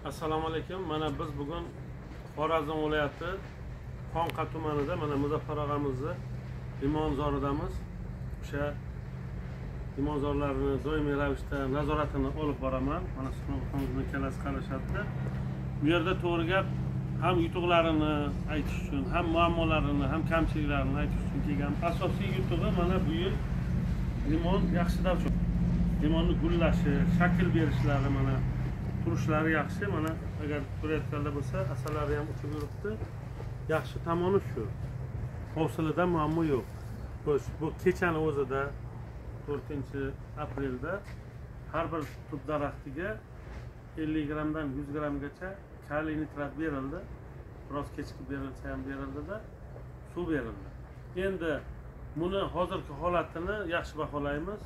Assalomu alaykum. Mana biz bugun Xorazm viloyati Xonqa tumanida mana Muzaffar og'amizni limonzoridamiz. O'sha limonzorlarni doimiy ravishda nazoratini olib boraman. Mana Suxonxonning ikkalasi qarashadi. Bu yerda to'g'ri gap ham yutuqlarini aytish uchun, ham muammolarini, ham kamchiliklarini aytish uchun kelgan. Asosiy yutug'i mana bu yil limon yaxshi davr. Limonni gullashi, shakl berishlari mana turishlari yaxshi. Mana agar ko'rayotganlar bo'lsa, asalari ham uchib yuribdi. Yaxshi tomoni shu. Hosilida muammo yo'q. Bu kechani o'zida 4-aprelda har bir tub daraxtiga 50 grammdan 100 grammgacha kaliy nitrat berildi. Biroz kechikib berilsa ham berildida, suv berildi. Endi buni hozirgi holatini yaxshi baholaymiz.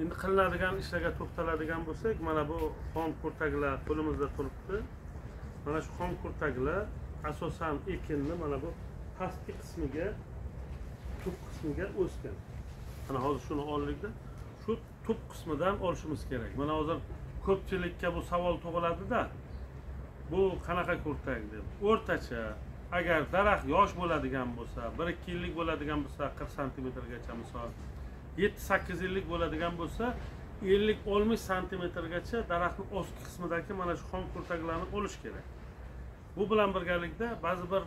Endi qilinadigan ishlarga to'xtaladigan bo'lsak, mana bu xom kurtaklar qo'limizda turibdi. Mana shu xom kurtaklar asosan ekinni mana bu pastki qismiga, tub qismiga o'sgan. Mana hozir shuni oldikda, shu tub qismidan olishimiz kerak. Mana hozir ko'pchilikka bu savol tug'iladi-da. Bu qanaqa kurtak deb. O'rtacha agar daraxt yosh bo'ladigan bo'lsa, 1-2 yillik bo'ladigan bo'lsa, 40 santimetrgacha misol, 7-8 yillik bo'ladigan bo'lsa, 50-60 santimetrgacha daraxtning ostki qismidagi mana shu xom kurtaklarni olish kerak. Bu bilan birgalikda ba'zi bir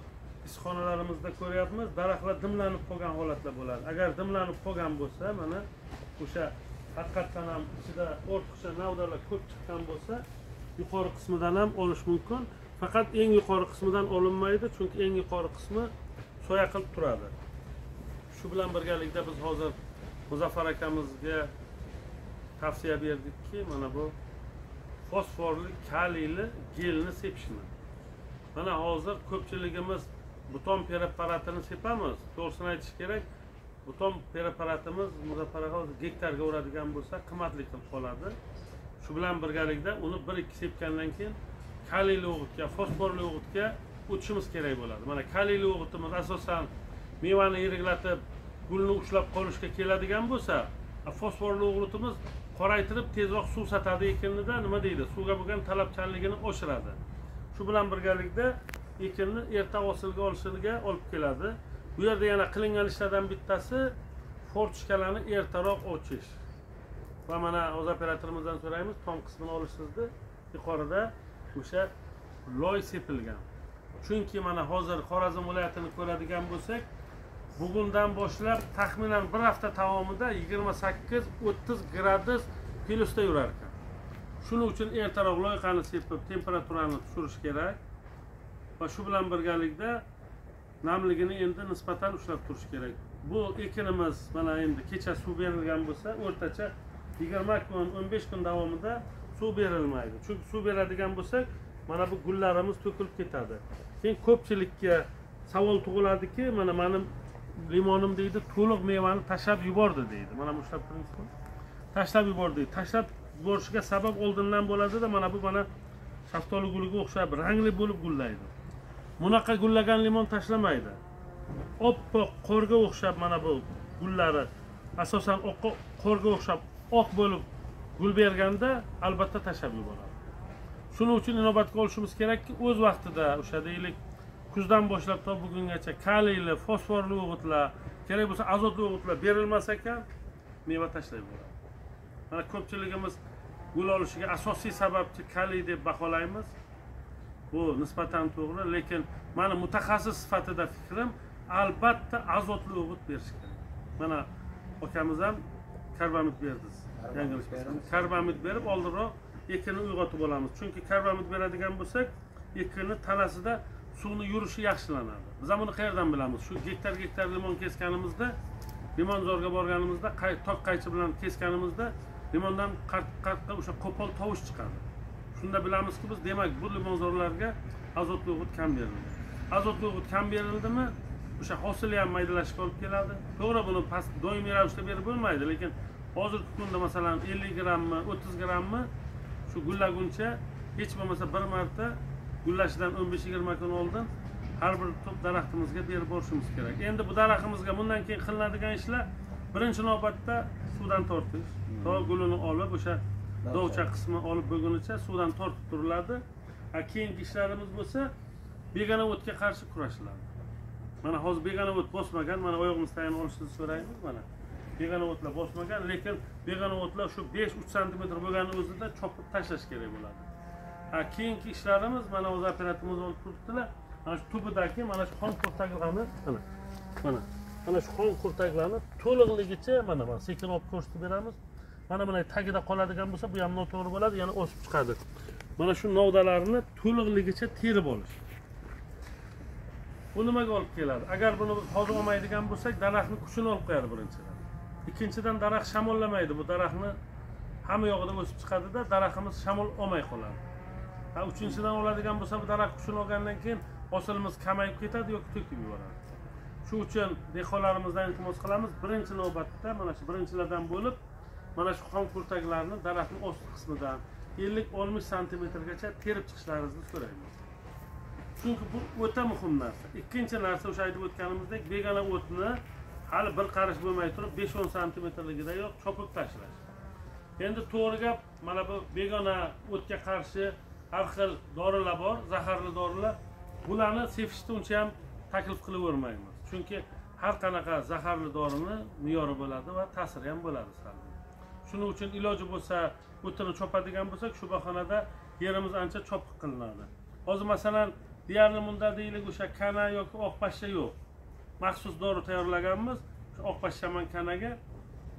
ishxonalarimizda ko'ryapmiz, daraxtlar dimlanib qolgan holatlar bo'ladi. Agar dimlanib qolgan bo'lsa, mana o'sha haqiqatan ham ichida ortiqcha navdalar ko'p chiqqan bo'lsa, yuqori qismidan ham olish mumkin. Faqat eng yuqori qismidan olinmaydi, chunki eng yuqori qismi soya qilib turadi. Shu bilan birgalikda biz hozir Muzaffar akamizga tavsiya berdikki, mana bu fosforli, kaliyli gelni sepishni. Mana hozir ko'pchiligimiz buton preparatini sepamiz. To'g'risini aytish kerak, buton preparatimiz Muzaffar aka hozir gektarga uradigan bo'lsa, qimmatli qilib qoladi. Shu bilan birgalikda uni 1-2 sepgandan keyin kaliyli o'g'itga, fosforli o'g'itga o'tishimiz kerak bo'ladi. Mana kaliyli o'g'itimiz asosan mevani yiriklatib, gulni ushlab qolishga keladigan bo'lsa, fosforli o'g'itimiz qoraytirib tezroq suv satadi ekinida, nima deydi, suvga bo'lgan talabchanligini oshiradi. Shu bilan birgalikda ekinni erta hosilga olishiga olib keladi. Bu yerda yana qilingan ishlardan bittasi fortishkalarni ertaroq ochish. Va mana o'z operatorimizdan so'raymiz, tom qismini olishingizni yuqorida o'sha loy sepilgan. Chunki mana hozir Xorazm viloyatini ko'radigan bo'lsak, bugundan boshlab taxminan bir hafta davomida 28-30 gradus plyusda yurar ekan. Shuning uchun ertaroq loyqani sepib, temperaturani tushirish kerak va shu bilan birgalikda namligini endi nisbatan ushlab turish kerak. Bu ekinimiz mana endi kecha suv berilgan bo'lsa, o'rtacha 20 kun, 15 kun davomida suv berilmaydi. Chunki suv beradigan bo'lsak, mana bu gullarimiz to'kilib ketadi. Keyin ko'pchilikka savol tug'iladiki, mana mening limonim deydi, to'liq mevani tashlab yubordi deydi. Mana bu ushlab turingizmi? Tashlab yubordi deydi. Tashlab yuborishiga sabab oldindan bo'ladida, mana bu mana shaftoli guliga o'xshab rangli bo'lib gullaydi. Bunaqa gullagan limon tashlamaydi. Oppoq qorga o'xshab mana bu gullari asosan oq qorga o'xshab oq bo'lib gul berganda albatta tashlab yuboradi. Shuning uchun inobatga olishimiz kerakki, o'z vaqtida o'sha deylik kuzdan boshlab to bugungacha kaliyli, fosforli o'g'itlar, kerak bo'lsa azotli o'g'itlar berilmas ekan, meva tashlab yuboradi. Mana ko'pchiligimiz gul olishiga asosiy sababchi kaliy deb baholaymiz. Bu nisbatan to'g'ri, lekin meni mutaxassis sifatida fikrim, albatta azotli o'g'it berish kerak. Mana akamiz ham karbamid berdiz. Yanglishmasam karbamid berib oldinroq ekinni uyg'otib olamiz. Chunki karbamid beradigan bo'lsak, ekinni tanasida suvni yurishi yaxshilanadi. Biz ham buni qayerdan bilamiz? Shu gektar-gektar limon kesganimizda, limonzorga borganimizda, tok qaychi bilan kesganimizda limondan qart-qartqa o'sha qo'pol tovush chiqadi. Shunda bilamizki biz, demak bu limonzorlarga azotli o'g'it kam berildi. Azotli o'g'it kam berildimi, o'sha hosili ham maydalashga olib keladi. To'g'ri, buni past doimiy ravishda berib bo'lmaydi, lekin hozirgi kunda masalan 50 grammi, 30 grammi shu gullaguncha hech bo'lmasa bir marta gullashidan 15-20 kun oldin har bir tub daraxtimizga berib borishimiz kerak. Endi bu daraxtimizga bundan keyin qilinadigan ishlar birinchi navbatda suvdan tortish. To gulini olib o'sha dovcha qismi olib bo'lgunicha suvdan tortib turiladi. Keyingi ishlarimiz bo'lsa begona o'tga qarshi kurashiladi. Mana hozir begona o't bosmagan, mana oyog'imiz tagini olishni so'raymiz mana. Begona o'tlar bosmagan, lekin begona o'tlar shu 5-3 santimetr bo'lgani o'zida chopib tashlash kerak bo'ladi. Keyingi ishlarimiz mana o'z operatorimiz olib turibdilar. Mana shu tubidagi mana shu xom kurtaklarni mana shu xom kurtaklarni to'liqligicha mana sekin olib ko'rsatib beramiz. Mana bunday tagida qoladigan bo'lsa, bu ham noto'g'ri bo'ladi, yana o'sib chiqadi. Mana shu novdalarni to'liqligicha terib olish. Bu nimaga olib keladi? Agar buni hozir olmaydigan bo'lsak, daraxtni kuchini olib qo'yadi birinchidan. Ikkinchidan daraxt shamollamaydi. Bu daraxtni hamma yog'ida o'sib chiqadida, daraxtimiz shamol olmay qoladi. Uchinchidan oladigan bo'lsa, bu daraxt kuchini olgandan keyin hosilimiz kamayib ketadi yoki to'kib yuboradi. Shu uchun dehqonlarimizdan iltimos qilamiz, birinchi navbatda mana shu birinchilardan bo'lib mana shu xom kurtaklarni daraxtning ost qismidan 50-60 santimetrgacha terib chiqishlaringizni so'raymiz. Chunki bu o'ta muhim narsa. Ikkinchi narsa o'sha aytib o'tganimizdek, begona o'tni hali bir qarish bo'lmay turib 5-10 santimetrligidayoq chopib tashlash. Endi to'g'ri gap, mana bu begona o'tga qarshi har xil dorilar bor, zaharli dorilar. Bularni sepishni uncha ham taklif qilavermaymiz. Chunki har qanaqa zaharli dorini me'yori bo'ladi va ta'siri ham bo'ladi salbiy. Shuning uchun iloji bo'lsa o'tini chopadigan bo'lsak, shu bahonada yerimiz ancha chopiq qilinadi. Hozir masalan, deyarli bunda deylik o'sha kana yoki oq pashsha yo'q. Maxsus dori tayyorlaganmiz. Shu oq pashshaman kanaga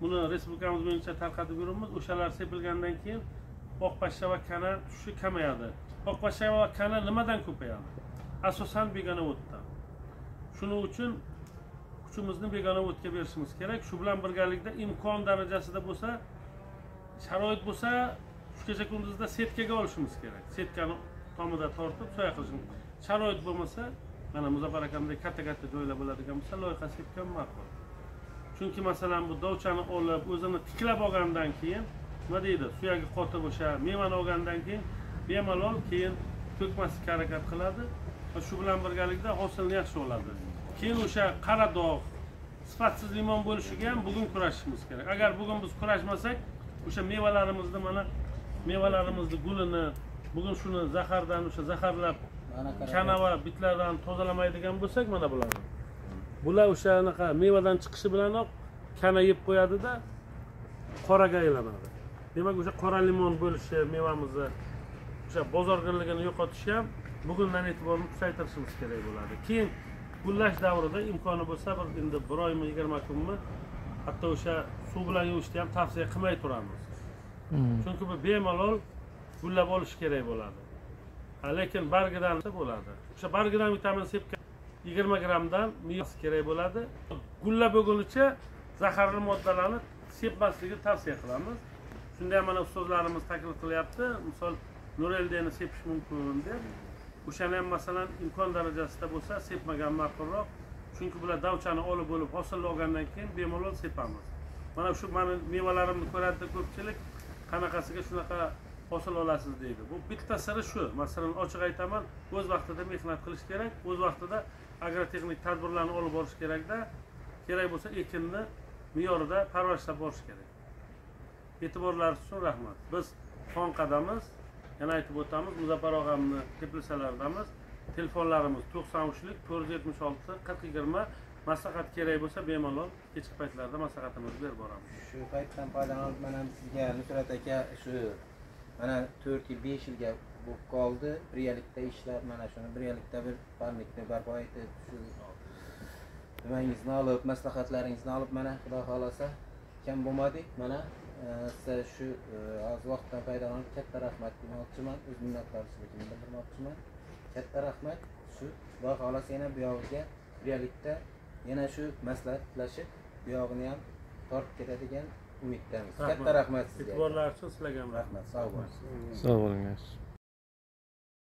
buni respublikamiz bo'yicha tarqatib yuribmiz. O'shalar sepilgandan keyin oq pashsha va kana tushishi kamayadi. Oq pashsha va kana nimadan ko'payadi? Asosan begona o'tdan. Shuning uchun kuchimizni begona o'tga berishimiz kerak. Shu bilan birgalikda imkon darajasida bo'lsa, sharoit bo'lsa, shu kecha kunduzda setkaga olishimiz kerak. Setkani tomida tortib soya qilishimiz. Sharoit bo'lmasa, mana Muzaffar akamdek katta-katta joylar bo'ladigan bo'lsa, loyiha sepgan ma'qul. Chunki masalan bu dovchani olib, o'zini tiklab olgandan keyin, nima deydi, suyagi qotib o'sha mevani olgandan keyin bemalol keyin to'kmaslikka harakat qiladi va shu bilan birgalikda hosilni yaxshi oladi. Keyin o'sha qara dog', sifatsiz limon bo'lishiga ham bugun kurashishimiz kerak. Agar bugun biz kurashmasak, o'sha mevalarimizni mana mevalarimizni gulini bugun shuni zahardan o'sha zaharlab kana va bitlardan tozalamaydigan bo'lsak, mana bularni. Bular o'sha anaqa mevadan chiqishi bilanoq kana yeb qo'yadi-da, qoraga aylanadi. Demak, o'sha qora limon bo'lishi, mevamizni o'sha bozorgarligini yo'qotishi ham bugundan e'tiboran kuchaytirishimiz kerak bo'ladi. Keyin gullash davrida imkoni bo'lsa bir endi bir oymi, 20 kunmi, hatto o'sha suv bilan yuvishni ham tavsiya qilmay turamiz. Chunki bu bemalol gullab olish kerak bo'ladi. Lekin bargidan bo'ladi. O'sha bargidan vitamin sepgan 20 grammdan mevasi kerak bo'ladi. Gullab bo'lgunicha zaharli moddalarni sepmasligini tavsiya qilamiz. Shunda ham mana ustozlarimiz taklif qilyapti. Misol Nureldeni sepish mumkin deb. O'shani ham masalan imkon darajasida bo'lsa sepmagan ma'qulroq. Chunki bular davchani olib bo'lib hosil olgandan keyin bemalol sepamiz. Mana shu meni mevalarimni ko'radida ko'pchilik qanaqasiga shunaqa hosil olasiz deydi. Bu bitta siri shu. Masalan, ochiq aytaman, o'z vaqtida mehnat qilish kerak, o'z vaqtida agrotexnik tadbirlarni olib borish kerakda, kerak bo'lsa ekinni me'yorida parvarishlab borish kerak. E'tiborlaringiz uchun rahmat. Biz Xonqadamiz, yana aytib o'tamiz, Muzaffar og'amni teplisalardamiz. Telefonlarimiz 93 476 40 20. Maslahat kerak bo'lsa bemalol kechki paytlarda maslahatimizni berib boramiz. Shu paytdan foydalanib mana sizga Nusrat aka shu mana 4 yil 5 yilga bo'lib qoldi. Birgalikda ishlab mana shuni birgalikda bir parnikni barpo etib shu nimangizni olib, maslahatlaringizni olib mana Xudo xolasa kam bo'lmadik. Mana siz shu hozir vaqtdan foydalanib katta rahmat demoqchiman, o'z minnatdorchiligimni bildirmoqchiman. Katta rahmat. Shu Xudo xolasa yana bu yog'iga birgalikda yana shu maslahatlashib bu yog'ini ham tortib ketadigan umiddamiz. Katta rahmat sizga. E'tiborlaringiz uchun sizlarga ham rahmat. Sog' bo'ling. Sog' bo'linglar.